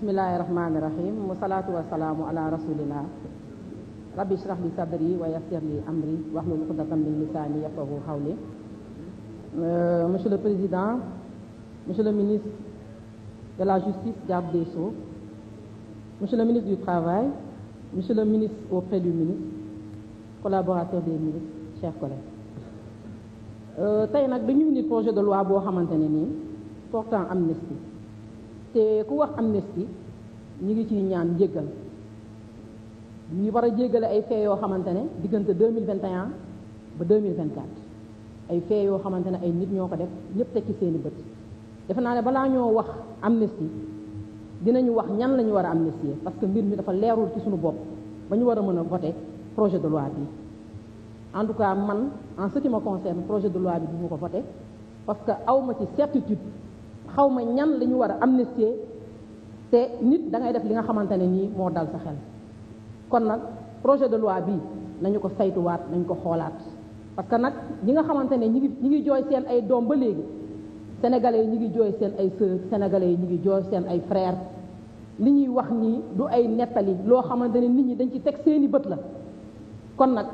Bismillahirrahmanirrahim. Wassalatu wassalamu ala rasulillah. Rabbi shrah li sadri wa yassir li amri wahlul uqdatan min lisani yafqahu qawli. Monsieur le Président, Monsieur le ministre de la Justice, garde des Sceaux, Monsieur le ministre du Travail, Monsieur le ministre auprès du ministre, collaborateurs des ministres, chers collègues. Tey nag dañu indi projet de loi boo xamante ne nii portant amnistie te ku wax amnistie ñu ngi ciy ñaan jéggal ñu war a jéggale ay faits yoo xamante ne diggante 2021 ba 2024 ay faits yoo xamante ne ay nit ñoo ko def ñëpp teg ci seeni bët defe naa ne balaa ñoo wax amnistie dinañu wax ñan la ñu war a amnistier parce que mbir mi dafa leerul ci suñu bopp ba ñu war a mën a voter projet de loi bi. En tout cas man en ce qui me concerne projet de loi bi du ma ko voter parce que aw ma ci certitude xaw ma ñan la ñu war a amnistier te nit da ngay def li nga xamante ne nii moo dal sa xel kon nag projet de loi bi nañu ko saytuwaat nañu ko xoolaat parce que nag ñi nga xamante ne ñi ngi jooy seen ay doom ba léegi sénégalais yi ñi ngi jooy seen ay sœurs sénégalais yi ñi ngi jooy seen ay frères li ñuy wax nii du ay nettali loo xamante ne nit ñi dañ ci teg seeni bët la kon nag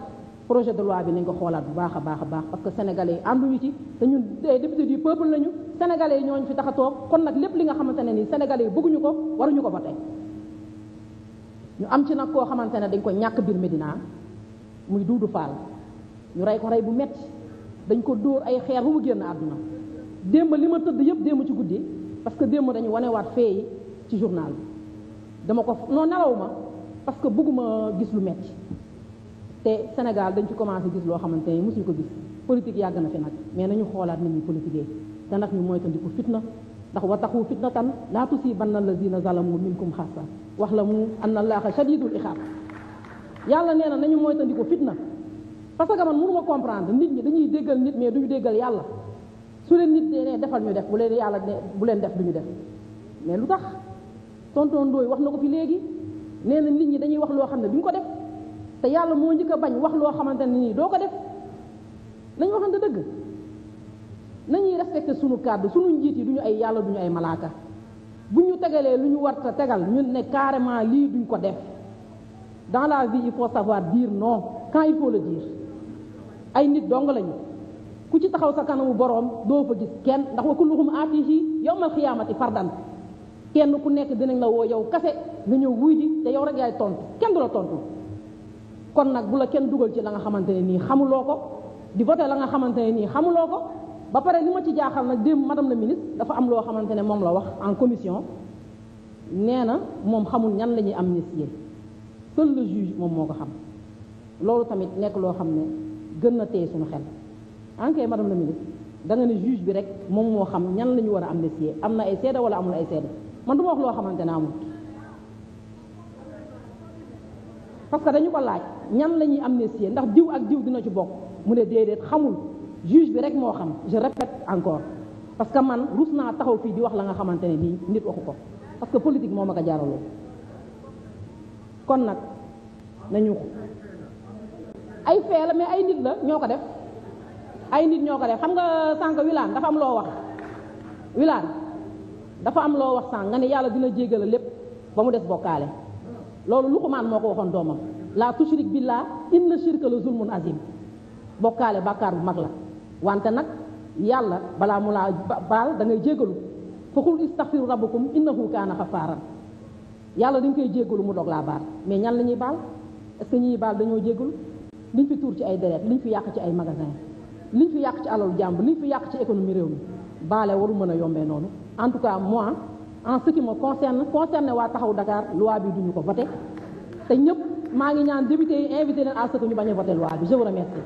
projet de loi bi nañ ko xoolaat bu baax a baax parce que sénégalais yi ànduñu ci te ñun des députés du peuple lañu sénégalais yi ñooñu fi tax a toog kon nag lépp li nga xamante ne nii sénégalais yi bëgguñu ko waruñu ko voter ñu am ci nag koo xamante ne dañ ko ñàkk biir Médina muy Doudou Fall ñu rey ko rey bu metti dañ ko dóor ay xeer bu mu génn àdduna démb li ma tëdd yëpp démb ci guddi parce que démb dañu wanewaat fee yi ci journal bi dama ko non nelaw ma parce que bëgguma gis lu metti te Sénégal dañ ci commencé gis loo xamante ne mosuñu ko gis politique yàgg na fi nag mais nañu xoolaat nit ñi politique te nag ñu moytandiku fitna ndax wattaqu fitnatan laa tusiibanna allaziina zalamu minkum xaassa wa'lamu anna allaaha shadiidul iqaab yàlla nee na nañu moytandiku fitna parce que man mënuma comprendre nit ñi dañuy déggal nit mais duñu déggal yàlla su leen nit nee defal ñu def bu leen yàlla ne bu leen def duñu def mais lu tax tonton Ndoye wax na ko fi léegi nee na nit ñi dañuy wax loo xam ne duñ ko def te yàlla moo njëkk a bañ wax loo xamante ne nii doo ko def nañu waxante dëgg nañuy respecté sunu kàddu sunu njiit yi duñu ay yàlla duñu ay malaaka bu ñu tegalee lu ñu warta tegal ñun ne carrément lii duñ ko def dans la vie il faut savoir dire non quand il faut le dire ay nit dong lañu ku ci taxaw sa kanamu boroom doo fa gis kenn ndax wa kulluhum aatihi yawmal xiyaamati fardan kenn ku nekk dinañ la woo yow kase nga ñëw wuy ji te yow rek yaay tontu kenn du la tontu kon nag bu la kenn dugal ci la nga xamante ne nii xamuloo ko di voter la nga xamante ne nii xamuloo ko ba pare li ma ci jaaxal nag démb madame la ministre dafa am loo xamante ne moom la wax en commission nee na moom xamul ñan la ñuy amnistier seul le juge moom moo ko xam loolu tamit nekk loo xam ne gën na téye suñu xel ankay madame la ministre da nga ne juge bi rek moom moo xam ñan la ñu war a amnistier am na ay seede wala amul ay seede man du ma wax loo xamante ne amul parce que dañu ko laaj ñan la ñuy amnistier ndax diw ak diw dina ci bokk mu ne déedéet xamul juge bi rek moo xam je répète encore parce que man rus naa taxaw fii di wax la nga xamante ne nii nit waxu ko parce que politique moo ma ko jaaraloo kon nag nañu ay fee la mais ay nit la ñoo ko def ay nit ñoo ko def xam nga sànq Wilane dafa am loo wax Wilane dafa am loo wax sànq nga ne yàlla dina jéggale lépp ba mu des bokkaale loolu Luqmaan moo ko waxoon doomam la tushrik billah inna shirka la zulmun azim bokkaale bàkkaar bu mag la wante nag yàlla balaa mu laa baal da ngay jéggalu fa qul istaghfiru rabbakum innahu kaana xafaaran yàlla dañ koy jéggalu mu dog laa baal mais ñan la ñuy baal est-ce que ñuy baal dañoo jéggalu liñ fi tuur ci ay deret liñ fi yàq ci ay magasin liñ fi yàq ci alalu jàmbur liñ fi yàq ci économie réew mi baale waru mën a yombee noonu en tout cas moi en ce qui me concerne waa taxaw Dakar loi bi duñu ko voté te ñëpp maa ngi ñaan député yi invité leen à ce que ñu bañ a voté loi bi je vous remercie.